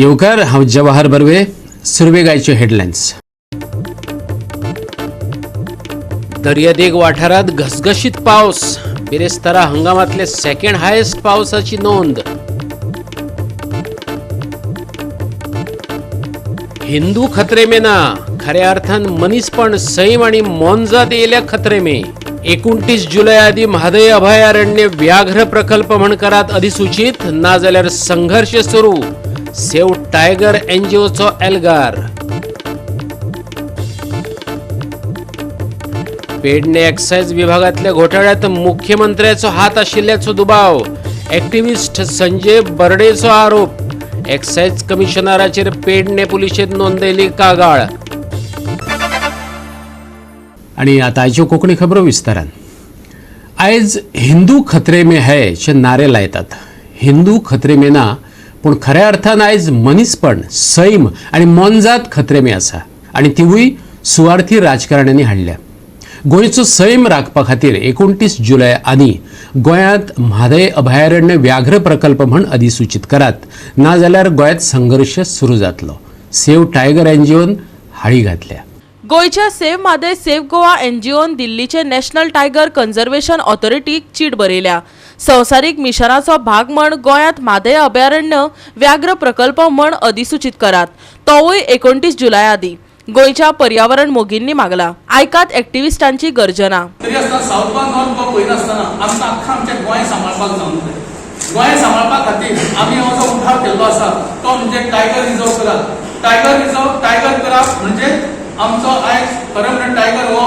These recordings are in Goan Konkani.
येवकार. हांव जवाहर बर्वे. सुरवेक आयच्यो हेडलायन्स. दर्यादेग वाठारात घसघशीत पावस. बिरेस्तारा हंगामातले सेकंड हायेस्ट पावसाची नोंद. हिंदू खतरे में ना, खऱ्या अर्थान मनीसपण, सैम आणि मोनजात येयल्या खतरे में. 29 जुलै आधी म्हादय अभयारण्य व्याघ्र प्रकल्प म्हण करात अधिसूचित, ना जाल्यार संघर्ष सुरू. सेव्ह टायगर एनजीओचो एल्गार. पेडणे एक्सायज विभागातल्या घोटाळ्यात मुख्यमंत्र्याचो हात आशिल्ल्याचो दुबाव. ॲक्टिव्हिस्ट संजय बर्डेचो आरोप. एक्सायज कमिशनराचेर पेडणे पुलिशेंत नोंदयली कागाळ. आणि आता आयच्यो कोंकणी खबरो विस्तारान. आयज हिंदू खतरे में है चे नारे लायतात. हिंदू खतरे में ना, पूण खऱ्या अर्थान आयज मनीसपण, सैम आनी मोनजात खतरे में आसा आनी तिवूय सुवार्थी राजकारण्यांनी हाडल्या. गोंयचो सैम राखपा खातीर 29 जुलय आदी गोंयांत म्हादय अभयारण्य व्याघ्र प्रकल्प म्हण अधिसूचित करात, नाजाल्यार गोंयांत संघर्श सुरू जातलो. सेव्ह टायगर एनजीओन हाळी घातल्या. गोंयच्या सेव्ह म्हादय सेव्ह गोवा एनजीओन दिल्लीचे नॅशनल टायगर कन्झर्वेशन ऑथॉरिटीक चीट बरयल्या. संवसारीक मिशनाचो भाग म्हण गोंयांत म्हादय अभयारण्य व्याघ्र प्रकल्प म्हण अधिसूचित करात, तोवूय 29 जुलय आदी. गोंयच्या पर्यावरण मोगींनी मागला. आयकात एक्टिविस्टांची गर्जना. तरी आसतना सावथ गोवा, नॉर्थ गोवा पळयनासतना आमकां आख्खा आमचें गोंय सांबाळपाक जावंक जाय. गोंय सांबाळपा खातीर आमी हो जो उठाव केल्लो आसा तो म्हणजे टायगर रिजर्व करात. टायगर रिजर्व टायगर करप म्हणजे आमचो आयज खरें म्हणल्यार टायगर हो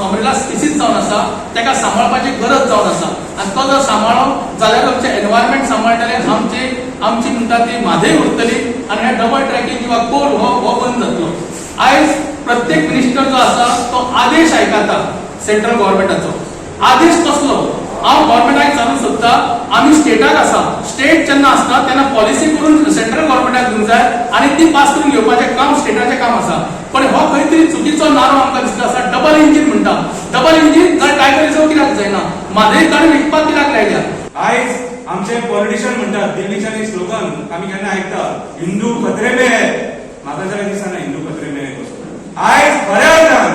अम्ब्रेला स्पिसीज जावन आसा. ताका सांबाळपाची गरज जावन आसा आनी तो जर सांबाळ्ळो जाल्यार आमचें एनवायरमेंट सांबाळटलें, आमची आमची म्हणटा ती म्हादय उरतली आनी हे डबल ट्रॅकिंग किंवा कोल हो हो बंद जातलो. आयज प्रत्येक मिनिस्टर जो आसा तो आदेश आयकता सेंट्रल गव्हर्मेंटाचो. आदेश कसलो? हांव गव्हर्मेंटाक विचारूंक सोदता, आमी स्टेटाक आसा. स्टेट जेन्ना आसता तेन्ना पॉलिसी करून सेंट्रल गव्हर्मेंटाक दिवंक जाय आनी ती पास करून घेवपाचें काम स्टेटाचें काम आसा. पण हो खंय तरी चुकीचो नारो आमकां दिसता आसा. डबल इंजीन म्हणटा, डबल इंजीन जाल्यार टायगर रिजर्व कित्याक जायना? म्हादय काडून विकपाक कित्याक लायल्या? आयज आमचे पॉलिटिशियन म्हणटात, दिल्लीच्यान एक स्लोगन आमी केन्ना आयकता, हिंदू खतरे में है. म्हाका जाल्यार दिसना हिंदू खतरे में है कसो. आयज खऱ्या अर्थान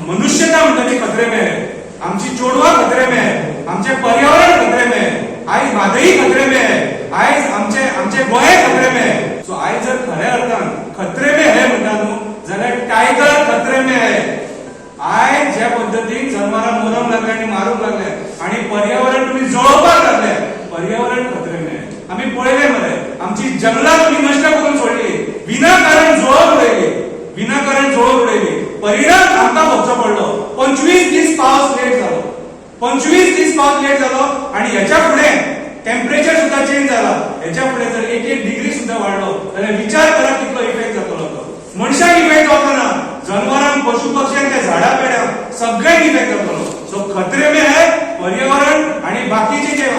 मनुष्यता म्हणटा ती खतरे में है. आमची चेडवां खतरे में है, आमचे पर्यावरण खतरे में है. आयज म्हादई खतरे में है, आयज आमचे आमचे गोंय खतरे में है. सो आयज जर खऱ्या अर्थान खतरे में है म्हणटा न्हू, जाल्यार टायगर खतरे में है. आयज ज्या पद्दतीन जनावरां मरूंक लागले आनी मारूंक लागले आणि पर्यावरण तुम्ही जळोवपाक लागले, पर्यावरण खतरे में. आमी पळयले मरे, आमची जंगलां तुम्ही नश्ट करून सोडली, विनाकारण जळोवन उडयली, विनाकारण जळोवन उडयली. परिणाम आमकां भोगचो पडलो. 25 दीस पावस लेट जालो, 25 दीस पावस लेट जालो. आणि ह्याच्या फुडें टेम्परेचर सुद्धा चेंज जाला. ह्याच्या फुडें जर एक एक डिग्री सुद्धा वाडलो जाल्यार विचार करा कितलो इफेक्ट जातलो तो. मनशाक इफेक्ट जावचो ना, जनावरांक, पशु पक्ष्यांक, त्या झाडां पेड्यांक, सगळ्यांक इफेक्ट जातलो. सो खतरे में है पर्यावरण आणि बाकीचे जे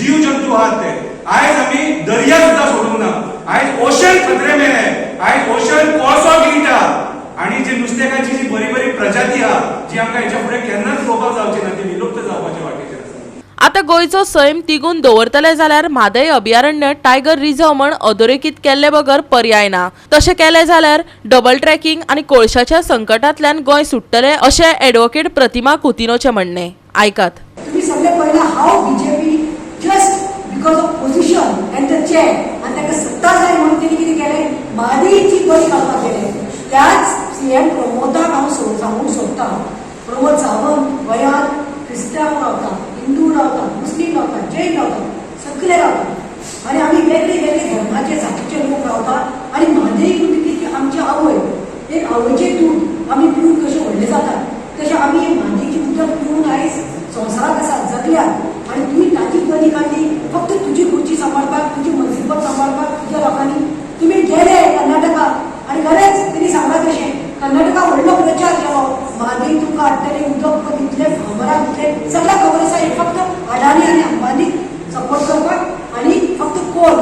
जीव जंतू आहात ते. आयज आमी दर्या सुद्धा सोडूंक ना. आयज ओशन खतरे में है. आयज ओशन कोळसो गिळटा आणि जे नुस्त्याकाची जी बरी बरी प्रजाती आहा, जी आमकां हेच्या फुडें केन्नाच पळोवपाक जावची ना, ती विलुप्त जावपाच्या वाटेचेर आसा. आता गोंयचो सैम तिगून दवरतले जाल्यार म्हादय अभयारण्य टायगर रिझर्व म्हण अधोरेखीत केल्ले बगर पर्याय ना. तशें केलें जाल्यार डबल ट्रॅकिंग आनी कोळशाच्या संकटांतल्यान गोंय सुट्टलें, अशें एडवोकेट प्रतिमा कुतिनोचें म्हणणें. आयकात. तुम्ही सगळे पळयला how BJP just because of position and the chair आनी ताका सत्ता जाय म्हणून तेणी कितें केलें? म्हादईची बळी घालपाक गेले. त्याच सीएम प्रमोदाक हांव सांगूंक सोदतां, प्रमोद सावंत, गोंयांत क्रिस्तांव रावता, हिंदू रावता, मुस्लीम रावता, जैन रावता, सगळे रावता आनी आमी वेगळे वेगळे धर्माचे, जातीचे लोक रावता. आनी म्हादई म्हणटा ती आमची आवय. एक आवयचें दूद आमी पिवन कशें व्हडले जातात, तशें आमी म्हादईचें उदक पिवन आयज संवसाराक आसा, जगल्यात. आनी तुवें ताजी बली काडली फक्त तुजी खुर्ची सांबाळपाक, तुजी मंत्रीपद सांबाळपाक. तुज्या लोकांनी तुमी गेले कर्नाटका आनी खरेंच तेणी सांगलां तशें कर्नाटका व्हडलो प्रचार केलो, म्हादई तुमकां हाडटले, उदक दितले, फार्मराक दितले. सगळ्यांक खबर आसा, हे फक्त अडानी आनी अंबानीक सपोर्ट करपाक आनी फक्त कोण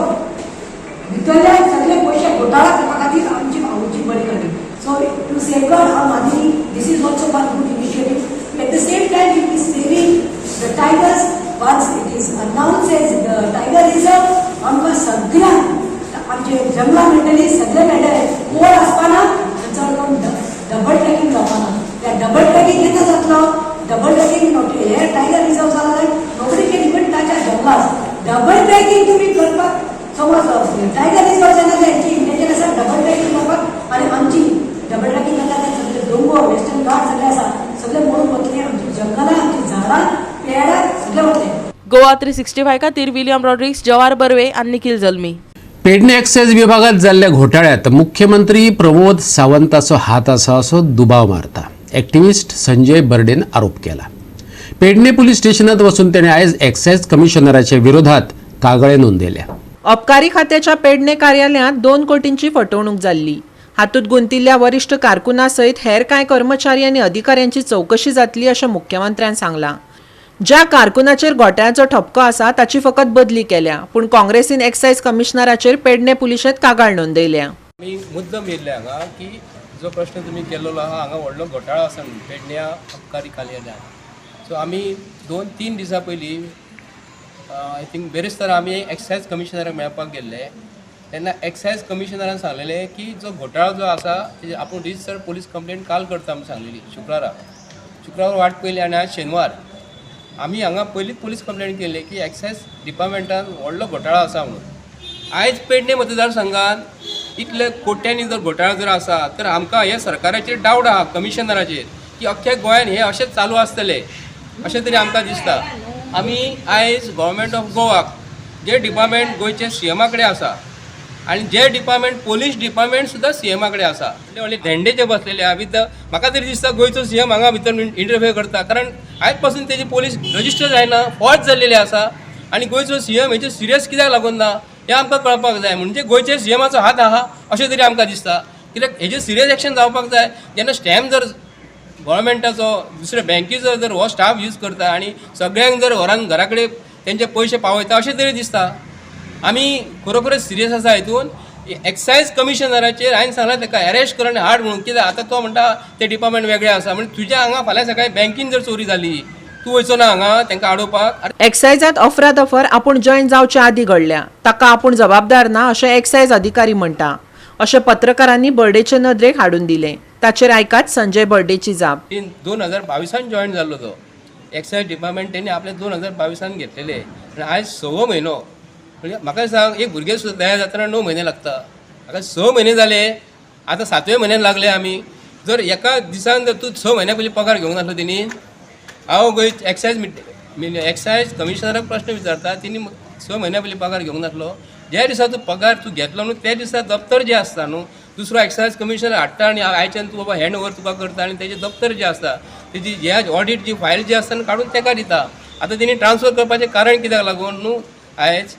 भितरल्या सगळे पयशे घोटाळा करपा खातीर आमची आवयची बळी काडली. So to safeguard our Mhadei, this is also one good initiative. At the same time, it is saving the tigers. Once it is announced as the tiger reserve, आमकां सगळ्यांक आमचे जंगलां मेळटली, सगळें मेळटलें. कोण आसपाना, चड करून डबल ट्रॅकिंग जावपाना. त्या डबल ट्रॅकिंग केन्ना जातलो? डबल ट्रॅकिंग हे टायगर रिजर्व जाला जाल्यार nobody can even touch our जंगलास. Double tracking तुमी करपाक समज टायगर रिजर्व जायना जाल्यार हेंची इंटेन्शन आसा डबल ट्रॅकिंग करपाक. आनी आमची डबल ट्रॅकिंग करता ते सगळे दोंगोर, वेस्टर्न घाट सगळे आसा, सगळे मोडून वतले. आमची जंगलां, आमची झाडां पेडां सगळे वतले. गोवा 365 खातीर विलियम रॉड्रिक्स, जवार बर्वे आनी निखिल जल्मी. पेडणे एक्सायज विभागात जाल्ल्या घोटाळ्यात मुख्यमंत्री प्रमोद सावंताचो हात आसा असो दुबाव मारता ॲक्टिव्हिस्ट संजय बर्डेन आरोप केला. पेडणे पोलीस स्टेशनात वचून त्याने आयज एक्सायज कमिशनराच्या विरोधात कागाळे नोंदयल्या. अबकारी खात्याच्या पेडणे कार्यालयांत 2 कोटींची फटवणूक जाल्ली. हातूंत गुंतिल्ल्या वरिश्ठ कारकुना सयत हेर कांय कर्मचारी आनी अधिकाऱ्यांची चवकशी जातली अशें मुख्यमंत्र्यान सांगलां. ज्या कारकुनाचेर घोटाळ्याचो ठपको आसा ताची फकत बदली केल्या, पूण काँग्रेसीन एक्सायज कमिशनराचेर पेडणे पुलिशेंत कागाळ नोंदयल्या. आमी मुद्दम येयल्ले हांगा की जो प्रश्न तुमी केल्लो आहा, हांगा व्हडलो घोटाळो आसा म्हणून पेडण्या अबकारी कार्यालयांत. सो आमी 2-3 दिसां पयलीं, I think बेरेस्तार, आमी एक्सायज कमिशनराक मेळपाक गेल्ले. तेन्ना एक्सायज कमिशनरान सांगलेलें की जो घोटाळो जो आसा तेजे आपूण रजिस्टर पोलीस कंप्लेन काल करता म्हूण सांगलेली शुक्रारा. शुक्रार वाट पळयली आनी आज शेनवार. आमी हांगा पयलींच पोलीस कंप्लेन केल्ली की एक्सायज डिपार्टमेंटान व्हडलो घोटाळो आसा म्हणून. आयज पेडणे मतदारसंघात इतले कोट्यांनी जर घोटाळो जर आसा तर आमकां हे सरकाराचेर डावट आहा, कमिशनराचेर, की अख्ख्या गोंयान हे अशेंच चालू आसतलें अशें तरी आमकां दिसता. आमी आयज गव्हर्मेंट ऑफ गोवाक जे डिपार्टमेंट गोंयचे सीएमा कडेन आसा आनी जे डिपार्टमेंट पोलीस डिपार्टमेंट सुद्दां सीएमा कडेन आसा, व्हडले व्हडले धेंडे जे बसलेले आहा विथ, म्हाका तरी दिसता गोंयचो सीएम हांगा भितर इंटरफेयर करता, कारण आयज पासून तेजी पोलीस रजिस्टर जायना, फॉल्ट जाल्लेले आसा. आनी गोंयचो सीएम हेचेर सिरियस कित्याक लागून ना हें आमकां कळपाक जाय. म्हणजे गोंयच्या सीएमाचो हात आहा अशें तरी आमकां दिसता, कित्याक हेजेर सिरियस एक्शन जावपाक जाय. जेन्ना स्टॅम्प जर गव्हर्मेंटाचो दुसऱ्या बँकेचो जर हो स्टाफ यूज करता आनी सगळ्यांक जर व्हरान घरा कडेन तेंचे पयशे पावयता अशें तरी दिसता. आमी खरोखरच सिरियस आसा हितून. एक्सायज कमिशनराचेर हांवें सांगलां ताका अरेस्ट कर आनी हाड म्हणून, कित्याक आतां तो म्हणटा ते डिपार्टमेंट वेगळें आसा. म्हणजे तुज्या हांगा फाल्यां सकाळीं बँकीन जर चोरी जाली, तूं वयचो ना हांगा तांकां आडोवपाक? एक्सायजात अफरातफर आपूण जॉयन जावचे आदीं घडल्या, ताका आपूण जबाबदार ना अशें एक्सायज अधिकारी म्हणटा अशें पत्रकारांनी बर्डेचे नदरेक हाडून दिलें. ताचेर आयकात संजय बर्डेची जाप. 2022 जॉयन जाल्लो तो एक्सायज डिपार्टमेंट तेणी आपले 2022 घेतलेले आनी आयज 6वो म्हयनो. म्हणजे म्हाका सांग, एक भुरगें सुद्दां तयार जातना 9 म्हयने लागता. म्हाका 6 म्हयने जाले, आतां 7वे म्हयन्यान लागले. आमी जर एका दिसान जर तूं 6 म्हयन्या पयलीं पगार घेवंक नासलो तेणी, हांव गोंय एक्सायज कमिशनराक प्रश्न विचारता, तेणी 6 म्हयन्या पयलीं पगार घेवंक नासलो. ज्या दिसा तूं पगार तूं घेतलो न्हू त्या दिसा दप्तर जें आसता न्हू, दुसरो एक्सायज कमिशनर हाडटा आनी आयच्यान तूं बाबा हँड ओवर तुका करता आनी तेजें दप्तर जें आसता तेजी जे ऑडीट जी फायल जी आसता न्हू काडून तेका दिता. आतां तेणी ट्रान्सफर करपाचें कारण कित्याक लागून न्हू, आयज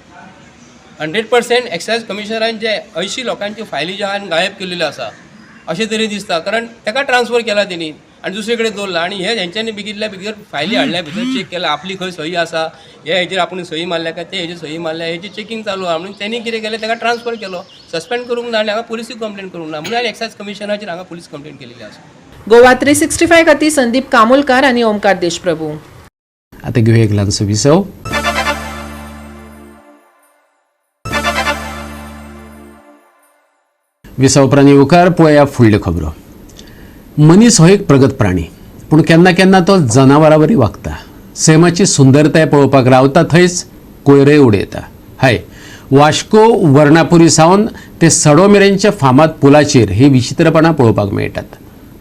100% एक्सायज कमिशनरान जे 80 लोकांच्यो फायली ज्यो आहा गायब केल्ल्यो आसा अशें तरी दिसता, कारण ताका ट्रान्सफर केला तेणी आनी दुसरे कडेन दवरला. आनी हे हेंच्यांनी बेगितल्या भितर फायली हाडल्या, भितर चॅक केला आपली खंय सही आसा, हे हेजेर आपूण सही मारल्या काय ते हेजेर सही मारल्या, हेजी चॅकिंग चालू आहा. म्हणून तेणी कितें केलें, ताका ट्रान्सफर केलो, सस्पेंड करूंक ना आनी हांगा पोलिसूय कंप्लेन करूंक ना. म्हणून हांवें एक्सायज कमिशनाचेर हांगा पोलीस कंप्लेन केलेली आसा. गोवा 365 खातीर संदीप कामुलकार आनी ओमकार देशप्रभू. आता घेऊया एक ल्हानसो विसव. विसव उपरांत येवकार. पळया फुडल्यो खबरो. मनीस हो एक प्रगत प्राणी, पूण केन्ना केन्ना तो जनावरां वरी वागता. सैमाची सुंदरताय पळोवपाक रावता थंयच कोयरय उडयता. हाय, वास्को वर्णापुरी सावन ते सडो मेरेनच्या फामाद पुलाचेर ही विचित्रपणां पळोवपाक मेळटात.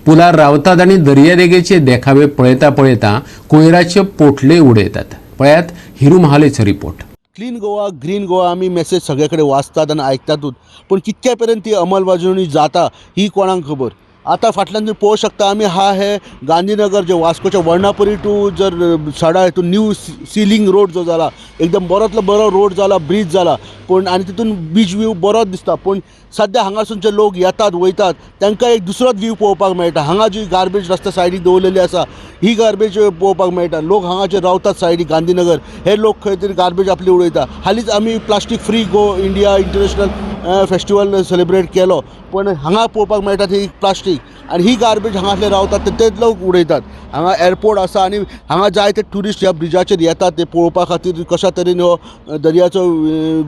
पुलार रावतात आनी दर्यादेगेचे देखावे पळयता पळयता कोयराच्यो पोटल्यो उडयतात. पळयात हिरू महालेचो report. Clean Goa, green Goa आमी मेसेज सगळे कडेन वाचतात आनी आयकतातूच, पूण कितक्या पर्यंत ती अंमलबजावणी जाता ही कोणाक खबर. आतां फाटल्यान तुमी पळोवंक शकता, आमी हा हे गांधीनगर जे वास्कोच्या वर्णापुरी टू जर सडा हितून न्यू सिलिंग रोड जो जाला, एकदम बरोतलो बरो रोड जाला, ब्रीज जाला, पूण आनी तितून बीच व्यू बरोच दिसता. पूण सद्या हांगासून जे लोक येतात वयतात तांकां एक दुसरोच व्यू पळोवपाक मेळटा. हांगा जी गार्बेज रस्त्या सायडीक दवरलेली आसा ही गार्बेज पळोवपाक मेळटा. लोक हांगा जे रावतात सायडीक गांधीनगर, हे लोक खंय तरी गार्बेज आपली उडयता. हालींच आमी plastic free go India international festival celebrate केलो, पूण हांगा पळोवपाक मेळटा ती प्लास्टीक आनी ही गार्बेज हांगासले रावतात तेच लोक उडयतात. हांगा एअरपोर्ट आसा आनी हांगा जायते ट्युरिस्ट ह्या ब्रिजाचेर येतात ते पळोवपा खातीर कशा तरेन हो दर्याचो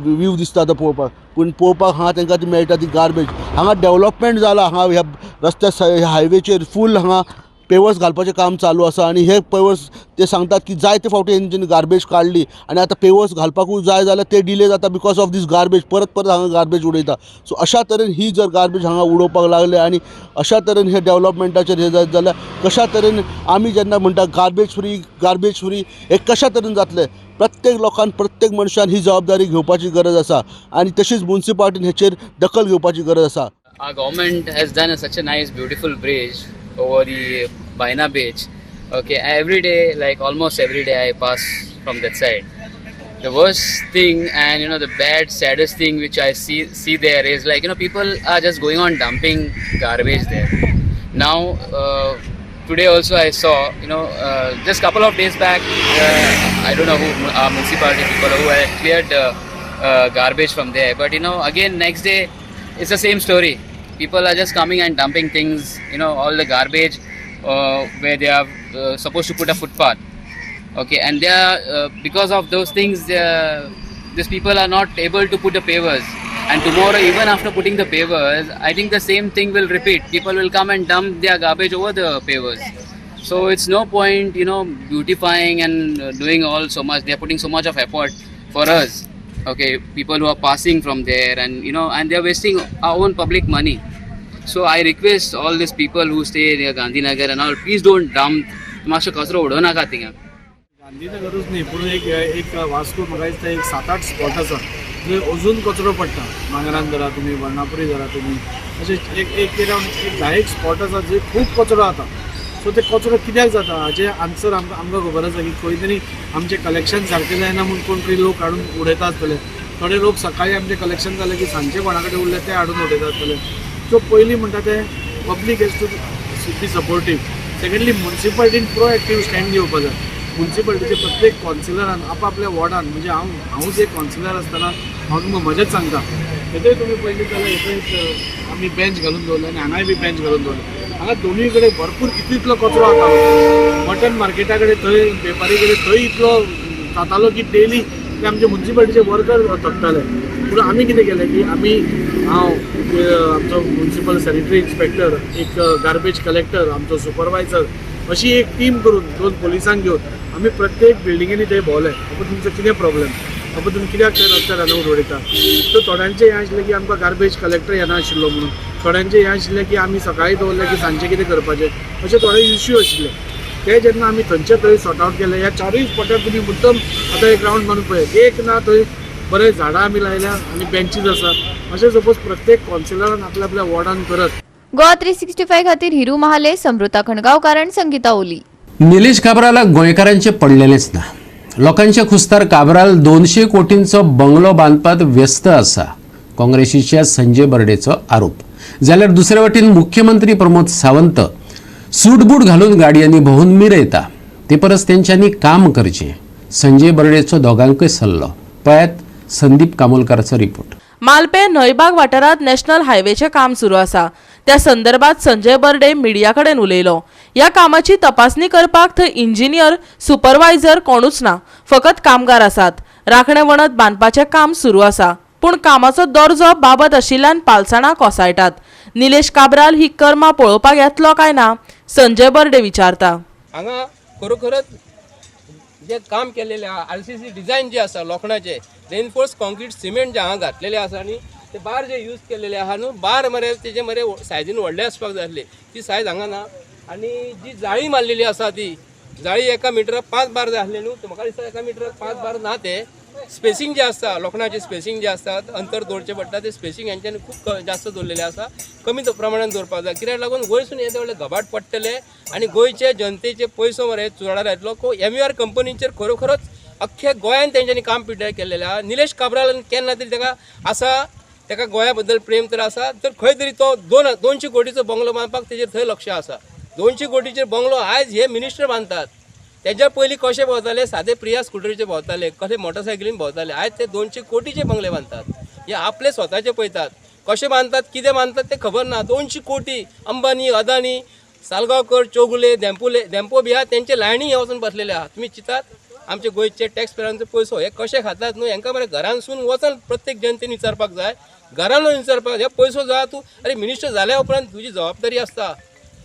व्यू दिसता तो पळोवपाक. पूण पळोवपाक हांगा तांकां ती मेळटा ती गार्बेज. हांगा डेवलपमेंट जाला, हांगा ह्या रस्त्या हायवेचेर फूल हांगा पेवर्स घालपाचें काम चालू आसा आनी हे पेवर्स ते सांगतात की जायते फावटी हेंच्यांनी गार्बेज काडली आनी आतां पेवर्स घालपाकूय जाय जाल्यार ते डिले जाता because of these garbage. परत परत हांगा गार्बेज उडयता. सो अशा तरेन ही जर गार्बेज हांगा उडोवपाक लागले आनी अशा तरेन हे डेवलपमेंटाचेर हे जायत जाल्यार कशा तरेन आमी जेन्ना म्हणटा गार्बेज फ्री, गार्बेज फ्री हे कशा तरेन जातलें? प्रत्येक लोकान, प्रत्येक मनशान ही जबाबदारी घेवपाची गरज आसा आनी तशीच मुन्सिपालिटीन हेचेर दखल घेवपाची गरज आसा. Our government has done such a nice, beautiful bridge over the Baina Beach. Okay, every day, like almost every day, I pass from that side. The worst thing and the bad, saddest thing which I see there is, like, people are just going on dumping garbage there. Now today also I saw, just couple of days back, I don't know who, municipality people who had cleared garbage from there, but again next day it's the same story. People are just coming and dumping things, all the garbage where they are supposed to put a footpath. Okay, and they are because of those things, these people are not able to put the pavers. And tomorrow, even after putting the pavers, I think the same thing will repeat. People will come and dump their garbage over the pavers. So it's no point, beautifying and doing all so much. They are putting so much of effort for us. Okay, people who are passing from there, and and they are wasting our own public money. So I request all these people who stay near Gandhinagar and all, please don't dump. मातसो कचरो उडोवं नाका थिंगा. गांधीनगरूच न्ही पूण एक एक वास्को म्हाका दिसता एक 7-8 स्पॉट आसा जंय अजून कचरो पडटा. मांगरान धरा तुमी, वर्णापुरी धरा तुमी, अशें एक एक एरावंड एक 10 स्पॉट आसा जंय खूब कचरो जाता. सो ते कचरो कित्याक जाता हाचें आन्सर आमकां खबर आसा की खंय तरी आमचें कलेक्शन सारकें जायना म्हूण कोण तरी लोक हाडून उडयता आसतले. थोडे लोक सकाळी आमचें कलेक्शन जालें की सांजचे कोणा कडेन उरले ते हाडून उडयता आसतले. सो पयलीं म्हणटा तें public has to be supportive. Secondly मुन्सिपालिटीन proactive stand घेवपा जाय. मुन्सिपालिटीचे प्रत्येक कॉन्सिलरान आपापल्या वॉर्डान, म्हणजे हांवूच एक कॉन्सिलर आसतना हांव तुमकां म्हजेंच सांगता, हेतूय तुमी पयलीं जाल्यार हेतूय आमी बेंच घालून दवरले आनी हांगाय बी बेंच घालून दवरले. हांगा दोनूय कडेन भरपूर इतलो कचरो जातालो. मटन मार्केटा कडेन थंय वेपारी कडेन थंय इतलो जातालो की डेली ते आमचे मुन्सिपालिटीचे वर्कर थकताले. पूण आमी कितें केलें की आमी हांव आमचो मुन्सिपल सॅनिटरी इन्स्पेक्टर, एक गार्बेज कलेक्टर, आमचो सुपरवायझर, अशी एक टीम करून 2 पोलिसांक घेवन आमी प्रत्येक बिल्डिंगेनी थंय भोंवले. बाबा तुमचो कितें प्रॉब्लेम, बाबा तुमी कित्याक थंय रस्त्यार हाडून उडयता. सो थोड्यांचें हें आशिल्लें की आमकां गार्बेज कलेक्टर येना आशिल्लो म्हणून, थोड्यांचें हें आशिल्लें की आमी सकाळीं दवरलें की सांजचें कितें करपाचें, अशे थोडे इश्यू आशिल्ले. ते जेन्ना आमी थंयचे थंय सॉर्ट आवट केले. ह्या 4 स्पॉटार तुमी मुद्दम आतां एक रावंड मारून पळय, एक ना थंय बरे झाडां आमी लायल्या आनी बेंचीस आसा. अशें सपोज प्रत्येक कॉन्सिलरान आपल्या आपल्या वॉर्डान करत. गोवा 365 खातीर हिरू महाले, समृता खणगांवकार आनी संगीता ओली. निलेश काब्रालाक गोंयकारांचें पडलेलेंच ना. लोकांच्या खुस्तार काब्राल 200 कोटींचो बंगलो बांदपात व्यस्त आसा, काँग्रेसीच्या संजय बर्डेचो आरोप. जाल्यार दुसरे वटेन मुख्यमंत्री प्रमोद सावंत सूटबूट घालून गाडयांनी भोंवून मिरयता, ते परस तेंच्यांनी काम करचें, संजय बर्डेचो दोगांकय सल्लो. पळयात संदीप कामोलकाराचो रिपोर्ट. मालपे न्हंयबाग वाठारांत नॅशनल हायवेचें काम सुरू आसा. त्या संदर्भात संजय बर्डे मिडिया कडेन उलयलो. ह्या कामाची तपासणी करपाक थंय इंजिनियर, सुपरवायझर कोणूच ना, फकत कामगार आसात. राखणे वणत बांदपाचें काम सुरू आसा, पूण कामाचो दर्जो बाबत आशिल्ल्यान पालसणां कोसळटात. निलेश काब्राल ही कर्मा पळोवपाक येतलो काय ना, संजय बर्डे विचारता. हांगा खरोखरच जे काम केलेलें आहा, आरसीसी डिझायन जे आसा लोखणाचें, रेनफोर्स कॉन्क्रीट सिमेंट जे हांगा घातलेलें आसा आनी ते बार जे यूज केलेले आहा न्हू, बार मरे तेजे मरे सायजीन व्हडले आसपाक जाय आसले, ती सायज हांगा ना. आनी जी जाळी मारलेली आसा ती जाळी 1 मिटराक 5 बार जाय आसले न्हू, म्हाका दिसता 1 मिटराक 5 बार ना. ते स्पेसिंग जे आसता लोखणाचें स्पेसिंग जे आसता अंतर दवरचें पडटा, ते स्पेसिंग हेंच्यांनी खूब जास्त दवरलेलें आसा, कमी प्रमाणान दवरपाक जाय. कित्याक लागून वयरसून येदे व्हडले घबाट पडटले आनी गोंयचे जनतेचे पयसो मरे चुराडार येतलो. एमयूआर कंपनीचेर खरोखरच अख्ख्या गोंयान तेंच्यांनी काम पिड्ड्यार केल्लेलें आहा. निलेश काब्राल केन्ना तरी ताका आसा, ताका गोंया बद्दल प्रेम तर आसा, तर खंय तरी तो 200 कोटीचो बंगलो बांदपाक तेजेर थंय लक्ष आसा. 200 कोटीचेर बंगलो आयज हे मिनिस्टर बांदतात, तेज्या पयलीं कशे भोंवताले, सादे प्रिया स्कुटरीचे भोंवताले, कशे मोटरसायकलीन भोंवताले, आयज ते 200 कोटीचे बंगले बांदतात. हे आपले स्वताचे पळयतात, कशे बांदतात कितें बांदतात तें खबर ना. 200 कोटी अंबानी, अदानी, सालगांवकर, चोगुले, धेंपो बी आहा तेंचे लायनी हे वचून बसलेले आहा. तुमी चिंतात आमचे गोंयचे टॅक्स पेयरांचो पयसो हे कशे खातात न्हू हेंकां मरे घरांसून वचून प्रत्येक जनतेन विचारपाक जाय, घरान विचारपाक हे पयसो जो आहा तूं अरे मिनिस्टर जाल्या उपरांत तुजी जबाबदारी आसता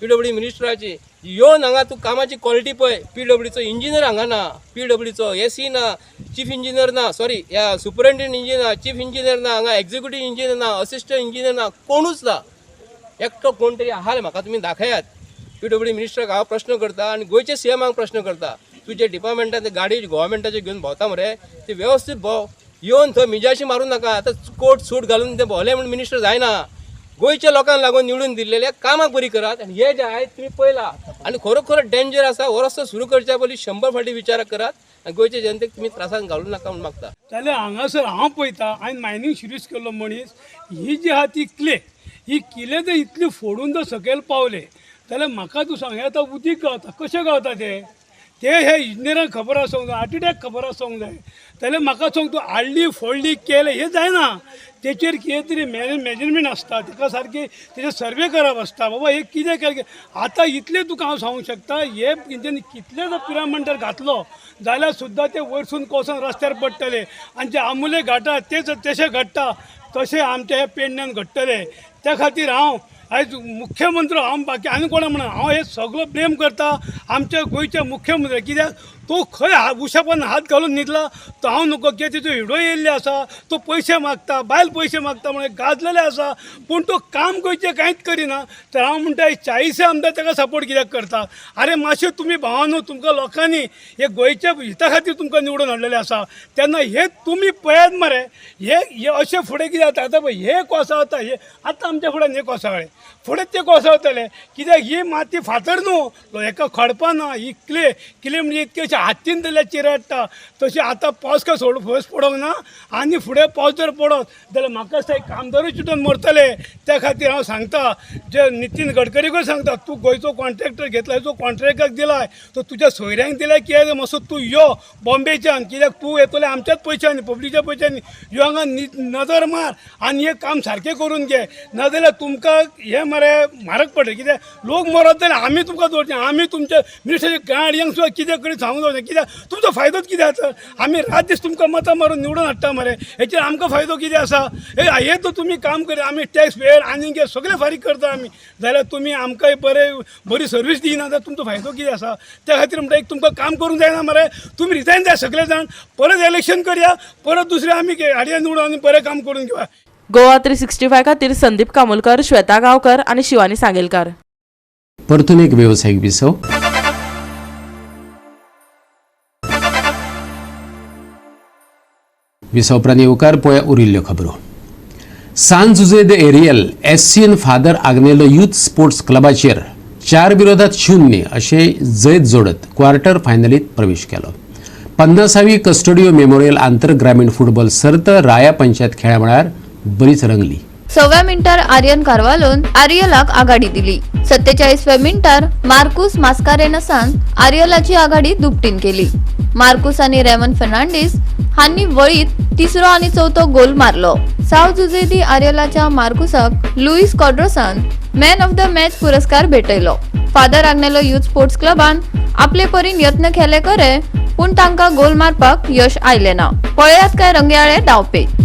पीडब्ल्यू मिनिस्टराची, येवन हांगा तूं कामाची क्वॉलिटी पळय. पीडब्ल्यूचो इंजिनियर हांगा ना, पीडब्ल्यूचो एसी ना, चीफ इंजिनियर ना, सॉरी ह्या सुपरिटेंडंट इंजिनियर ना, चीफ इंजिनियर ना, हांगा एग्जिक्युटीव इंजिनियर ना, असिस्टंट इंजिनियर ना, कोणूच ना. एकटो कोण तरी आहा म्हाका तुमी दाखयात. पीडब्ल्यू मिनिस्टराक हांव प्रश्न करता आनी गोंयचे सीएमाक प्रश्न करता, तुजे डिपार्टमेंटान गाडी गोवोरमेंटाचे घेवन भोंवता मरे ते वेवस्थीत भोंव, येवन थंय मिजाशी मारूं नाका. आतां कोट सूट घालून ते भोंवले म्हूण मिनिस्टर जायना. गोंयच्या लोकांक लागून निवडून दिल्लेले कामाक बरी करात. आनी हे जे आयज तुमी पळयला आनी खरोखर डेंजर आसा. हो रस्तो सुरू करच्या पयलीं 100 फावटी विचार करात आनी गोंयचे जनतेक तुमी त्रासान घालूं नाका म्हूण मागता. जाल्यार हांगासर हांव पळयता हांवें मायनींग शिरीस केल्लो मनीस, ही जी आहा ती क्ले, ही किले जर इतली फोडून जर सकयल पावले जाल्यार म्हाका तूं सांग आतां उदीक गावता कशें गावता तें ते हे इंजिनियरांक खबर आसूंक जाय, आर्किटेक्ट खबर आसूंक जाय. जाल्यार म्हाका सांग तूं हाडली फोडली केलें हें जायना, तेचेर कितें तरी मेजरमेंट आसता, ताका सारकें तेजेर सर्वे करप आसता, बाबा हे कितें केलें. आतां इतलें तुका हांव सांगूंक शकता, हे तेंच्यांनी कितले जर पिरामंडळ घातलो जाल्यार सुद्दां ते वयरसून कोसोन रस्त्यार पडटले आनी जे आमुले घाटा ते तशें घडटा तशें आमच्या ह्या पेडण्यान घडटलें. त्या खातीर हांव आयज मुख्यमंत्री हांव बाकी आनी कोणा म्हणा हांव हे सगळो ब्लेम करता आमच्या गोंयच्या मुख्यमंत्री, कित्याक तो खंय उशापान हात घालून न्हिदला तो हांव नको, कित्याक तेजो हिडो येयल्ले आसा, तो पयशे मागता, बायल पयशे मागता म्हणून गाजलेले आसा, पूण तो काम गोंयचें कांयच करिना. तर हांव म्हणटा 40 आमदार ताका सपोर्ट कित्याक करता? आरे मातशें तुमी भावानो, तुमकां लोकांनी हे गोंयच्या हिता खातीर तुमकां निवडून हाडलेलें आसा, तेन्ना हे तुमी पळयात मरे हे अशें फुडें कितें जाता. आतां पळय हे कोसळता, हे आतां आमच्या फुड्यान हे कोसळ्ळे, फुडें ते कोसळतले, कित्याक ही माती फातर न्हू, हेका खडपां ना, ही क्ले, क्ले म्हणजे इतके अशें हातीन जाल्यार चिरडटा. तशें आतां पावस काय सोड फस पडोंक ना आनी फुडें पावस जर पडत जाल्यार म्हाका दिसता कामदारूय चिटून मरतले. त्या खातीर हांव सांगता जे नितीन गडकरीकूय सांगता, तूं गोंयचो कॉन्ट्रॅक्टर घेतला, जो कॉन्ट्रॅक्टाक दिलाय तो तुज्या सोयऱ्यांक दिलाय कित्याक मातसो तूं यो बॉम्बेच्यान, कित्याक तूं येतले आमच्याच पयशांनी, पब्लिकच्या पयशांनी, यो हांगा नदर मार आनी हें काम सारकें करून घे, नाजाल्यार तुमकां हें मरे म्हारग पडटलें. कित्याक लोक मरत जाल्यार आमी तुमकां दवरचें, आमी तुमच्या मिनिस्टराच्या गाडयांक सुद्दां कितें करीत सांगूंक दवरचें, कित्याक तुमचो फायदोच कितें आसा? आमी रात दीस तुमकां मतां मारून निवडून हाडटा मरे, हेचेर आमकां फायदो कितें आसा? हे तर तुमी काम करी, आमी टॅक्स पेयर आनी सगळें फारीक करता आमी, जाल्यार तुमी आमकां बरें बरी सर्वीस दिना जाल्यार तुमचो फायदो कितें आसा? त्या खातीर म्हणटा एक तुमकां काम करूंक जायना मरे, तुमी रिजायन जाय सगळे जाण, परत इलेक्शन करया, परत दुसरें आमी हाडया निवडून आनी बरें काम करून घेवया. गोवा 365 खातीर संदीप कामोलकर, श्वेता गांवकर आनी शिवानी सांगेलकार. परतून एक वेवसायीक विसव. विसव उपरांत येवकार पळया उरिल्ल्यो खबरो. San Jose de Areal SCN Father Agnelo youth sports क्लबाचेर 4-0 अशें जैत जोडत क्वार्टर फायनलीत प्रवेश केलो. 50वी कस्टोडियो मेमोरियल आंतरग्रामीण फुटबॉल सर्त राया पंचायत खेळा मळार बरीच रंगली. 6व्या मिनिटार आर्यन कार्वालोन आरियलाक आघाडी दिली. 47व्या मिनिटार मार्कुस मास्कारेनसान आरियलाची आघाडी दुपटीन केली. मार्कुस आणि रेमन फर्नांडिस हांनी वळीत तिसरो आणि चौथो गोल मारलो. साव जुजे दी आरियलाच्या मार्कुसाक लुईस कॉड्रोसान मॅन ऑफ the match पुरस्कार भेटयलो. फादर आग्नेलो युथ स्पोर्ट्स क्लबान आपले परीन यत्न केले करे, पूण तांकां गोल मारपाक यश आयलें ना. पळयात काय रंगयाळे डावपेच.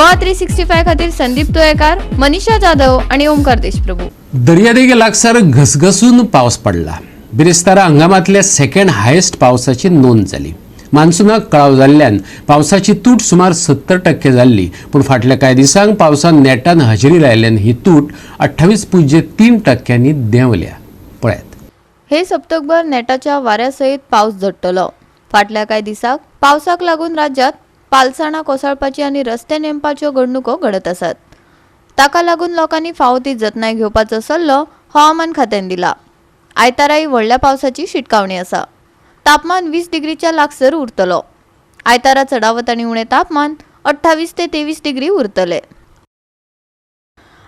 गोवा 365 खातीर संदीप तुयेकार, मनीषा जाधव आनी ओमकार देशप्रभू. दर्यादेगे लागसार घसघसून पावस पडला. बिरेस्तारा हंगामांतल्या सेकंड हायेस्ट पावसाची नोंद जाली. मान्सूनाक कळाव जाल्ल्यान पावसाची तूट सुमार 70% जाल्ली, पूण फाटल्या कांय दिसांक पावसान नेटान हजेरी लायिल्ल्यान ही तूट 28.3 टक्क्यांनी देंवल्या. पळयात. हे सप्तकभर नेटाच्या वाऱ्या सयत पावस झडटलो. फाटल्या कांय दिसाक पावसाक लागून राज्यात पालसाणां कोसळपाची आनी रस्ते नेमपाच्यो घडणुको घडत आसात. ताका लागून लोकांनी फावो ती जतनाय घेवपाचो सल्लो हवामान खात्यान दिला. आयताराय व्हडल्या पावसाची शिटकावणी आसा. तापमान 20 डिग्रीच्या लागसर उरतलो. आयतारा चडावत आनी उणें तापमान 28 ते 23 डिग्री उरतले.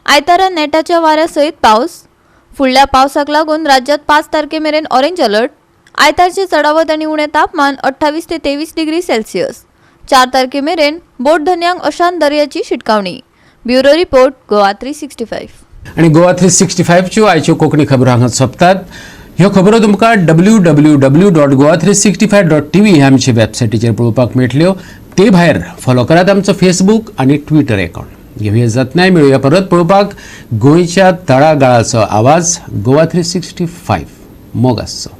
आयतारा नेटाच्या वाऱ्या सयत पावस. फुडल्या पावसाक लागून राज्यात 5 तारखे मेरेन ऑरेंज अलर्ट. आयतारचे चडावत आनी उणें तापमान 28 ते 23 डिग्री सेल्सियस. 4 तारखे मेरेन बोट धनयांक अशांत दर्याची शिटकावणी. Bureau report, Goa 365. आनी गोवा 365च्यो आयच्यो कोंकणी खबरो हांगा सोंपतात. ह्यो खबरो तुमकां www.goa365.tv ह्या आमच्या वेबसायटीचेर पळोवपाक मेळटल्यो. ते भायर फॉलो करात आमचो फेसबूक आनी ट्विटर अकाउंट. घेवया जतनाय. मेळुया परत पळोवपाक गोंयच्या तळागाळाचो आवाज गोवा 365. मोग आसचो.